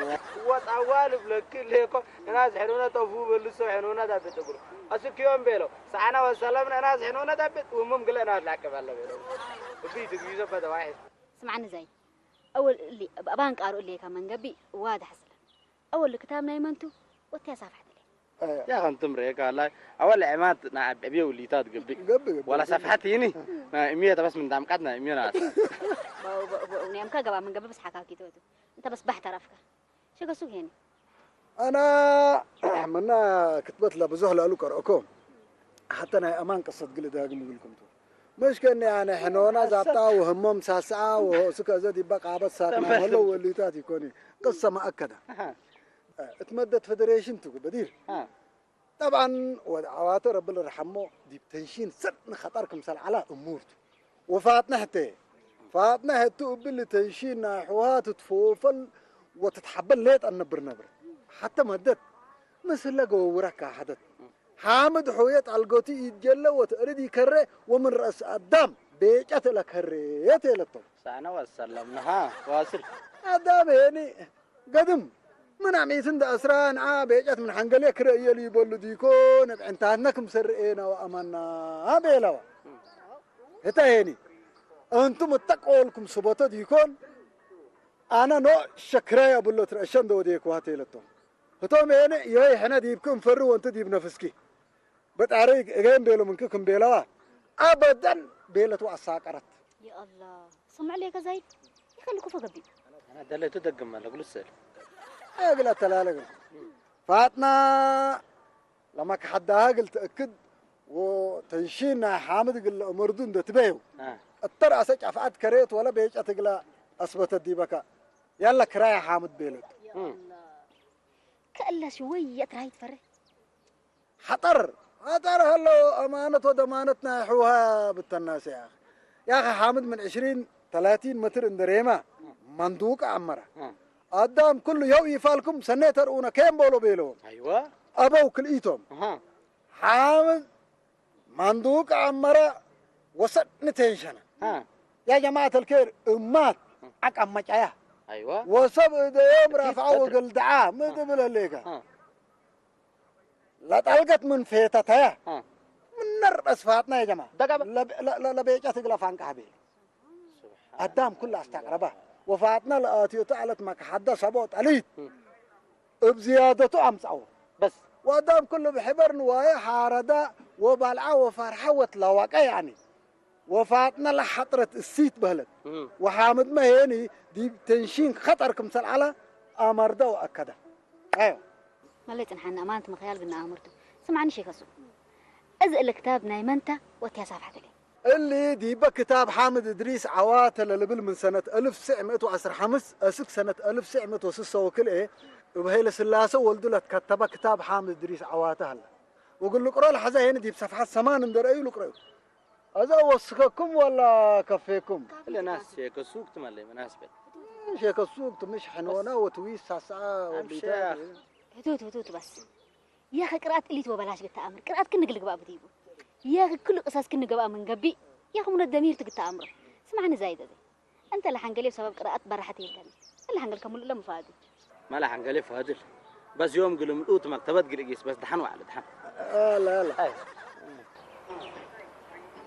ወጠዋል እብለኪ ሌኮ እናስ ሕኑነ ተፉ በልሶ ሕኑነ ዳብጥ እግሉ። አስክ ዮም ቤለው፣ ሰዓነ ወሰለምነ እናስ ሕኑነ ዳብጥ፣ ወሙም ግለ እናስ ላቅብ አለ ቤለው። እብይ ትግቢዞ በደዋይ። ስምዓኒ ዘይ፣ አወል እሊ እብ አባን ቃሩ እሌከ መንገቢ ዋድሕ ስለን። አወል ክታብ ናይ መንቱ ወትያ ሳፍሐት እሌ። አያ። ያ ከንትም ሬካ ላይ አወል ዕማት ናይ አብዕብየ ውሊታት ገብእ። ገብእ፣ ገብእ፣ ወላ ገብእ። ሰፍሐት ይኒ፣ ናይ እምየ ተበስ ምን ዳምቃት ናይ እምየ ናት። በ-፣ በ-፣ በ-፣ ኔምካ ገባ መንገቢ በስ ሐካኪቶቱ። እንተ በስ ባሕ ተረፍከ። ሸገሱ ሄኒ። አና ምና ክትበት ለብዞሕ ለአሉ ቀርአኮ። ሐተ ናይ አማን ቅሰት ግል ዳግም እግልኩም ቱ። ምሽ ከኒ አነ ሕኖና ዛብጣ ወህሞም ሳስዓ ወሆስከ እዘ ዲበ ቃበት ሳቅና ተንፈስ። ወለው ወሊታት ኢኮኒ። ቅሰ መአከደ። አሃ። እት መደት ፌዴሬሽን ቱ በዲር። አ። ጠብዓን ወድ ዐዋተ ረቢ ልርሐሞ ዲብ ተንሺን ሰኒ ኸጠር ክምሰል ዐላ እሙር ቱ። ወፋጥነ ሕቴ። ፋጥነ ሕቱ እብሊ ተንሺን ናይ ሕውሃት ትትፎፈል ወትትሐበል ሌጠ ነብር ነብር። ሐተ መደት ምስለ ገወውረ ካሐደት። ሓምድ ሑየ ጣልጎቱ ኢትጀለ ወትእርድ ኢከሬ ወምን ረአስ አዳም ቤጨት እለ ከሬ ቴለቶም። ሳነ ወሰለምነሃ ዋስል። አዳም ሄኒ ገድም ምን አሚት እንደ አስራ ነዓ ቤጨት ምን ሐንገሌ ክረ እየሉ ይበሉ ዲኮን እብ ዕንታትነ ክም ሰርኤና ወአማና ቤለዋ። ህተ ሄኒ እንቱም እተ ቆልኩም ስበቶ ዲኮን አነ ኖ ሸክራይ አብሎ ትረአሸ እንደ ወዴክዋ ቴለቶም። ህቶም ሄኒ ዮይ ሕነ ዲብክ እንፈሪ ወንቱ ዲብ ነፍስኪ። በጣሪ እገ እምቤሎ ምንክ ክም ቤለዋ አበደን ቤለት ወአሳቀረት። ያ አላህ፣ ሰምዕ ሌከ ዛይድ፣ ይኸልኩ ፈገቢ። አና ደለቱ ደግመ ለግሉ ስእል። እግለ ተላለግ ፋጥና ለመክሐዳሃ እግል ትእክድ ወተንሺን ናይ ሓምድ እግል ለእመርዱ እንደ ትቤዩ። አ። እተ ረአሰ ጫፍዐት ከሬት ወለ ቤጨት እግለ አስበተት ዲበከ። ያለ ክራይ ሓምድ ቤለት። ያ እም። አላህ። ከእለ ሽወየ ክራይ ትፈሬ። ሐጠር፣ ሐጠር ሀለው አማነት ወደማነት ናይ ሕውሃ ብተናሰ ያኸ። ያኸ ሓምድ ምን ዕሽሪን ተላቲን መትር እንደ ሬማ መንዱቅ አመረ። እ። አዳም ኩሉ የው ኢፋልኩም ሰኔ ተርኡነ ኬን ቦሎ ቤለዎም። አይዋ። አበው ክልኢቶም። አሃ። ሓምድ መንዱቅ አመረ ወሰኒ ቴንሸነ። እ። ያ ጀማዐት አልኬር እማት ዐቀመጫያ። አይዋ። ወሰብ እደዮም እኪት ራፍዐው ቀድር። እግል ደዓ ምድ እብል ህሌከ። እ። ለጠልገት ምን ፌተተያ፣ አ። ምን ነርበስ ፋጥና ያ ጀማ። ደጋ በ- ለብ-፣ ለ-፣ ለ-፣ ለቤጨት እግለ ፋንቃህ ቤለ። ሱብሓን አዳም ኩለ አስተቅረበ። ወፋጥና ለአትዮቱ ዐለት መክሐደ ሰቦ ጠሊት። እም። እብ ዝያደቱ አምጽአው። በስ። ወአዳም ኩሉ ብሕበር ንዋየ ሓረዳ ወባልዓ ወፈርሐ ወትለወቀ ያኒ። ወፋጥነ ለሐጥረት እሲት በህለት። እም። ወሓምድመ ሄኒ ዲብ ተንሺን ኸጠር ክምሰል ዐለ አመርደ ወአከደ። አዮ። መለይ ጽንሓኒ አማንት ምክያል ግና አምርቱ። ስምዓኒ ሼክ አሱ። እዚ እሊ ክታብ ናይ መን ተ ወእትያ ሳፍሐት እሊ? እሊ ዲበ ክታብ ሓምድ እድሪስ ዐዋተ ለልብል ምን ሰነት አልፍ ትስዕ ምእት ወዐስር ሐምስ አስክ ሰነት አልፍ ትስዕ ምእት ወስሰ ወክልኤ እብ ሀይለ ስላሰ ወልዱ ለትከተበ ክታብ ሓምድ እድሪስ ዐዋተ ሀለ። ወእግል ልቅሮ ለሐዘ ሄኒ ዲብ ሰፍሐት ሰማን እንዴ ረአዩ ልቅረዩ። አዛ ወስከኩም ወላ ከፌኩም? ለናስ ሼከ ሱቅ ትመለይ መናስበት። ሼከ ሱቅ ትምሽ ሕኖና ወትዊስ ሳስዓ አምሸ ወሊታ። ህቱት ህቱት በስ። ያኸ ቅርአት እሊት ወበላሽ ግተአምር። ቅርአት ክን እግል ግባእ ብዲቡ። ያኸ ክሉ ቅሰስ ክን ገብአ ምን ገብእ። ያኸ ሙነ ደሚር ትግተአምሮ። ስምዓኒ ዛይድ አዜ። እንተ ለሐንገሌ ብሰበብ ቅርአት በረሐት የለኒ። እለ ሐንገል ከሙሉ ለምፋዱ። መላ ሐንገሌ ፋድል። በስ ዮም ግልምዱ እት መክተበት ግልጊስ በስ ደሐን ወዐለ ደሐን። አለ፣ አለ። አይ።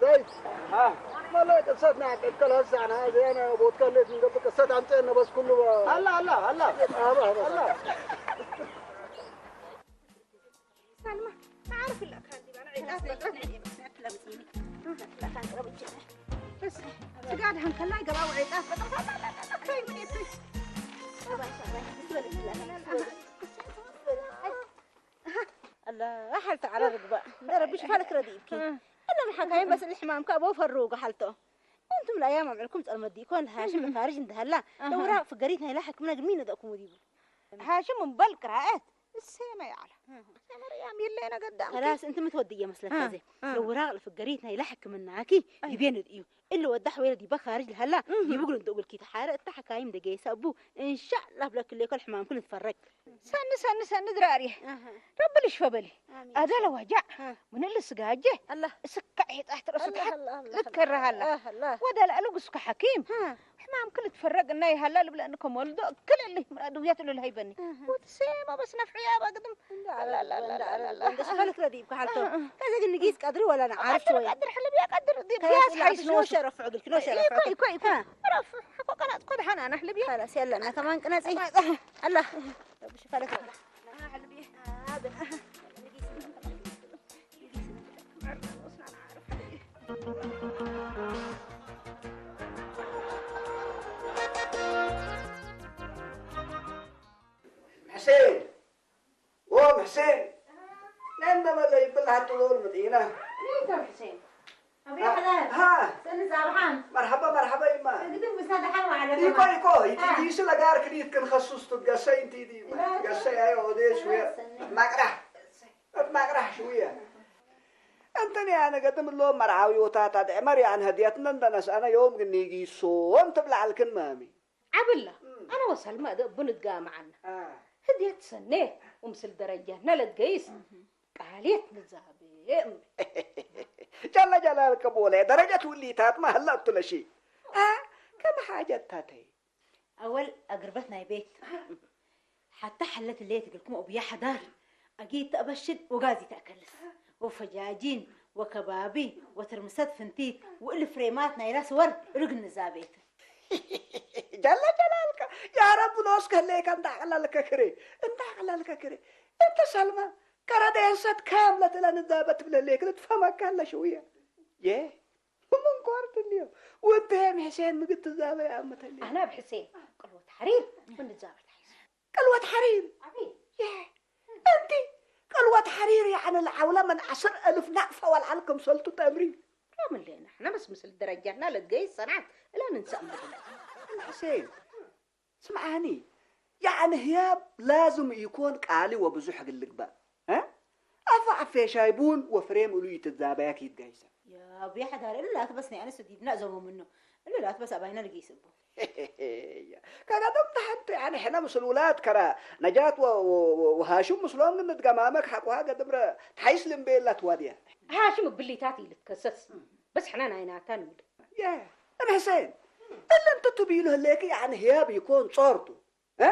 ዘይድ። አ። መላ ቅሰት ናዕቀከል ሀሳና ዜና ቦትካ ሌት እንገብእ ቅሰት አምጤነ በስ ኩሉ በ-፣ አላ፣ አላ፣ አላ። አባ፣ አባ። አላ። ሳልማ፣ ነዓርፍ ለካ እንዲባና ዒጣት ለካ ለካ በስ፣ ስጋድ ሀንከላይ ገባው ዒጣት በጣም አላ፣ ሐልተ ዐለ ርግባ። እንደ ረቢ ሽፋ ለክ ረዲእኪ። እ። እነ መሓካይም በስ እሊ ሕማምካ አቦ ፈሩ ገሓልቶ። ወእንቱም ለአያም አምዕልኩም ጸልመት ዲኢኮን ለሃሽም እም። ለካርጅ እንደ ሀላ፣ አሃ። ለውራቅ ፍገሪት ናይላ ሕክምና ግድሚ ነደእኩም ወዲቡ። ሃሽም እምበል ቅራአት እሴመ ይዐለ። አሃ። እሴመ ርያም ይሌነ ገዳምኪ። ከላስ፣ እንት ምትወድየ መስለከ አሃ። ዘ። አሃ። ለውራቅ ለፍገሪት ናይላ ሕክምናኪ አይ። ዲቤ ነድእዩ። እሊ ወዳሕ ወይለ ዲበ ካርጅ ለሀላ እህ። ዲቡ እግል እንቱ እግልኪ ተሓረ እተ ሐካይም ደገይሰ እቡ እንሻላህ ብለክሌኮ ለሕማምኩ ንትፈረግ። ሰኒ፣ ሰኒ፣ ሰኒ ድራርየ። አሀ። ረቢ ልሽፈ በሊ። አሚን። አደ ለወጃዕ ሀ። ምን እሊ ስጋጄ አላህ። እስከ ዒጣህ ትረሱ አላህ፣ ተሐት አላህ፣ አላህ፣ ልትከረህ አላህ። አላህ፣ አላህ። ወደ ለአሉ ግስከ ሐኪም ሀ። ሕማምክ ልትፈረግ እና ይሀላ ልብለ እንከ ሞልዶ እክል እሊ ምራድውያት እሉ ለሀይበኒ። አሀ። ወትሴማ በስ ነፍዕያ ባግድም። እንደ አላህ፣ አላህ፣ አላህ፣ አላህ፣ አላህ። እንደ ሽፋልክ ረዲብ ከሐልቶ። አሀ። ከዚ ግን ንጊስ ቀድሪ ወላ ነዓርፍ ቀድር፣ ሾይ። ቀድር፣ ሕልብያ ቀድር፣ ዲብ ከላስ ያስ ላብሽ ሐይሽ ነው ኖሽ። ሸረፍ ዕግልክ፣ ኖሽ ሸረፍ ይኮ፣ ዕግልክ። ይኮ፣ ይኮ። ሀ። ረፍ፣ ሐቆ ቀናጽ ኮ ደሓና ናሕ ልብያ። ከላስ ያለና ከማን ቅነጺ? አላ። ሕሴን፣ ዎም ሕሴን፣ ነንበ መለ ይብል ሀቱ ዶል ምጥኢነ። ሌተም ሕሴን። አቤ አ-፣ ሐላል። ሀ። መርሐባ፣ መርሐባ ይማ። እግድም ምሳደሓ ወዐለ ኢኮ፣ ከማን። ኢኮ፣ ኢቲ አ። ዲሱ ለጋር ክሊት ክን ከሱስ ቱ ገሰይ እንቲ ዲማ። ላ። ገሰይ አይ ኦዴ ሽውየ። ሰኒ። ማቅራሕ። ማቅራሕ ሽውየ። እንተኒ አነ ገድም እሎም መርዓውዮታት አድዕመር ያን ህድየትነ እንደ ነስአነ ዮም ግኒ ጊሶም ትብል ዐልክን ማሚ። ዐብላ፣ እም። አነ ወሰልመ እብ ንትጋመዕ ዐልነ። አ። ህድየት ሰኔ ወምስል ደረጃትነ ለትገይስ እም። ቃልየት ንዛቤ እም። ጀለ ጀላልከ ቦለ፣ ደረጀት ውሊታትመ ሀላ እቱ ለሺ። አ፣ ከም ሓጀት ታተይ። አወል አግርበት ናይ ቤት። ሐተ ሐለት እለ ትግልኩም አቡየ ሐዳር፣ አጊድ ተአበሽል ወጋዚ ተአከልስ፣ ወፈጃጂን ወከባቢ ወትርምሰት ፍንቲት፣ ወእሊ ፍሬማት ናይላ ስወር እሉ ግንዛቤት። ጀለ ጀላልከ፣ ያ ረቢ ኖስከ ህሌከ እንዳ አቅለልከ ክሬ፣ እንዳ አቅለልከ ክሬ። እንተ ሰልመ፣ ከረ ዴንሰት ካምለት እለ ንዛበት ብለ ህሌክ ልትፈመከ ህለ ሽውየ። ዬ፣ ምን ኮርት እንዲዮ፣ ወንተ ሄም ሕሴን ምግድ ትዛበ ያመተልዮ። አነ እብ ሕሴን ቅልወት ሐሪር ምን ንዛበት ሐይስ። ቅልወት ሐሪር። አቤ። የ፣ እንቲ ቅልወት ሐሪር ያዕኒ ለዐውለ ምን ዐስር እልፍ ናቅፈ ወለዐል ክምሰልቱ ተምሪ። ምን ሌና፣ ሕነ በስ ምስል ደረጃትና ለትገይስ ሰናት እለ ንንሰእ እምብድነ። ሕሴን፣ ስምዓኒ፣ ያዕኒ ህያብ ላዝም ኢኮን ቃሊ ወብዙሕ እግል ልግበእ። እ? አፈ ዐፌ ሻይ ቡን ወፍሬም እሉ ኢትትዛበያ ኪት ጋይሰ። ያ አቡየ ሐዳር፣ እሉ ላቱ በስ ናይ አነስ ዲብነ አዘሞ ምኑ። እሉ ላቱ በስ አባይነ ልጊስ እቡ። ከገደም ተሐንቱ፣ ያኒ ሕነ ምስል ውላድ ከረ ነጃት ወ-፣ ወ-፣ ወ-፣ ወሃሹም ምስሎም ግን ንትገማመክ ሐቆሃ ገድምረ ተሐይስ ልምቤላ ትዋድያ። ሃሽም እብሊታት ኢልትከሰስ፣ በስ ሕነ ናይናታ ንብል። የ፣ እብ ሕሴን፣ እሊ እንቱ ቱ ቢሉ ህሌክ፣ ያኒ ህያብ ኢኮን ጾር ቱ። እ?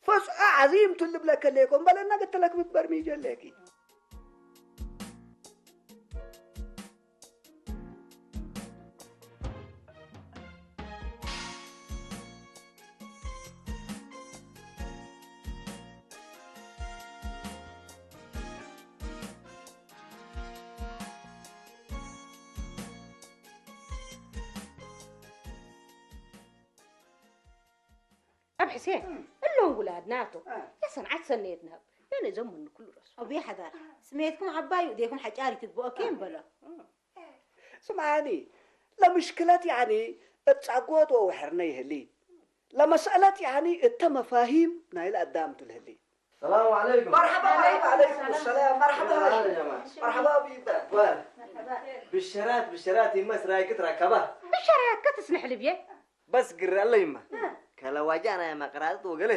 ፈጽዖ ዐዚም ቱ ልብለከ ሌኮ፣ እምበል እነ ግትለክ ምትበርሚጀ ሌኪ። አብ ሕሴን፣ እም። እሎም ውላድና ቶም። አ። ለሰንዓት ሰኔት ነሀብ። ያኔ እዞም ምን ኩሉ ረሱ። አቡየ ሐዳር፣ ስሜትኩም ዐባዩ እዴኩም ሐጫር ይትግብኦ ኬን በሎ። ስምዓኒ፣ ለምሽክለት ያኒ እብ ጸጎት ወወሐርነ ይህሊ። ለመስአለት ያኒ እተ መፋሂም ናይለ አዳም ቱ ልህሊ። ሰላሙ ዐለይኩም። መርሐባ፣ መርሐባ፣ ዐለይኩም ሰላም። መርሐባ፣ ያ ጀማዓ። መርሐባ ቢበ። ወር። መርሐባ። ብሸራት፣ ብሸራት፣ ይመ ስራይክ ትረከባ። ብሸራት ከትስንሕ ልብዬ። በስ ግረ አለ ይመ። እ። ከለዋጃ ናይ መቅራጥጥ ወገለ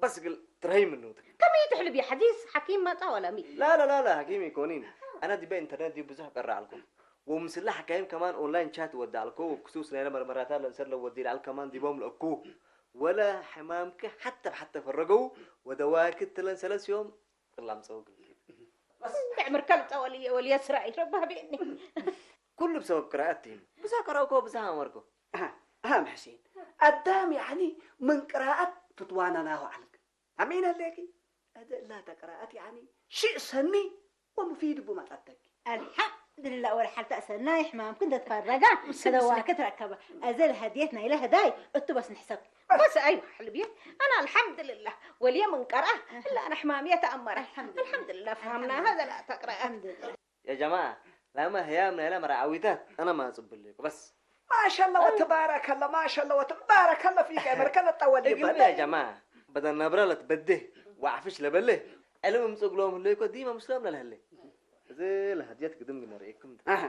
በስ እግል ትረሀይ ምኑ ተ። ከመይ ትሕልብ ያ ሐዲስ ሐኪም መጣ ወላ ሚ? ላ፣ ላ፣ ላ፣ ላ፣ ሐኪም ኢኮኒን። አነ ዲበ ኢንተርኔት ዲብ ብዙሕ ቀረ አልኩ። ወምስለ ሐካይም ከማን ኦንላይን ቻት ወደ አልኮ ወክሱስ ናይለ መርመራታ ለንሰር ለወዲ ለአል ከማን ዲቦም ለእኩ። ወለ ሕማምክ ሐተ ብሐተ ፈረገው ወደዋክት ለንሰለስ ዮም እላምጸው እግል። በስ እንደ ዕምር ከልጠ ወልየ፣ ወልየ ስራይ ረባህ ቤኒ። ኩሉ ብሰበብ ቅራአት ቲም። ብዝሐ ቀረእኮ፣ ብዝሐ አመርኮ። አሃ፣ አሃ፣ ሕሴን። አዳም ያኒ ምን ቅራአት ትትዋነናሁ ዐልክ። አሚን ህሌኪ? እደ እላተ ቅራአት ያኒ ሽእ ሰኒ ወሙፊድ እቡ መጸደኪ። አልሐምድልላህ ወለሐልተ ሰናይ ሕማምክን ተትፈረጋ ሰደዋከ ትረከበ። አዘ ለሀድየት ናይለ ህዳይ እቱ በስ ንሕሰብ። በስ አይወ ሕልብየ፣ አና አልሐምድልላህ ወልየ ምን ቀርአ እላ አነ ሕማምየ ተአመረ። አልሐምድልላህ። አልሐምድልላህ ፈሀምናሃ አልሐምድልላህ። ዘላተ ቅራአት። አልሐምድልላህ። ያ ጀማዐ፣ ላመ ህያም ናይለ መርዓዊታት አነ ማጽብሌኩ በስ። ማሻአላህ ወተባረከላህ፣ ማሻአላህ ወተባረከላህ ፊክ፣ ዐመርከ ለጠወል እግልሚ ይበል። ያ ጀማዐ፣ በደል ነብረ ለትበዴ ወዐፍሽ ለበሌ ዕልም እምጽእ እግሎም ህሌኮ ዲመ ምስሎም ለለህሌ። እዚ ለሀድየት ግድም ግነ ርኤኩም። አሀ።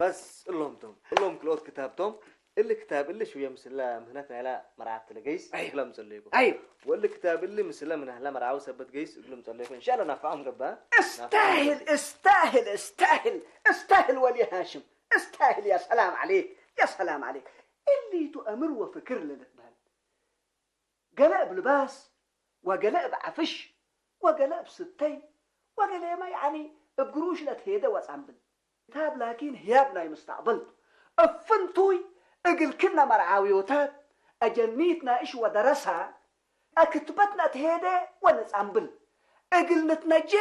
በስ እሎም ቶም፣ እሎም ክልኦት ክታብ ቶም። እሊ ክታብ እሊ ሽውየ ምስለ ምህነት ናይለ መርዓት ለገይስ አይወ። እግለ ምጸለይኮ። አይወ። ወእሊ ክታብ እሊ ምስለ ምን ሀለ መርዓዊ ሰበት ገይስ እግለ ምጸለይኮ። እንሻአላህ ናፍዓም ገብአ። እስተህል፣ እስተህል፣ እስተህል፣ እስተህል ወሊ ሃሽም። እስተህል ያ ሰላም ዐሌክ፣ ያ ሰላም ዐሌክ። እሊ ቱ አምር ወፍክር ለልትበህል። ገሌ እብ ልባስ፣ ወገሌ እብ ዐፍሽ፣ ወገሌ እብ ስተይ፣ ወገሌመ ያኒ እብ ግሩሽ ለትሄደ ወጸንብል። ክታብ ላኪን ህያብ ናይ ምስተቅበል ቱ። እብ ፍንቱይ እግል ክነ መርዓውዮታት፣ አጀኒት ናእሽ ወደረሳ፣ አክትበትነ ትሄደ ወንጸንብል። እግል ንትነጄ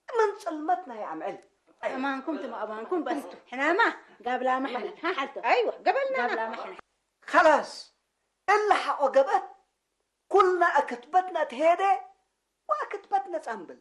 ምን ጽልመት ናይ አምዕል። አማንኩም ትም አማንኩም በስ። ሕናማ ጋብላመ ሕነ። ሐልቶ። አይወ፣ ገበልና ጋብላመ ሕነ። ከላስ፣ እለ ሐቆ ገብአት፣ ኩልነ አክትበትነ ትሄደ ወአክትበትነ ጸንብል።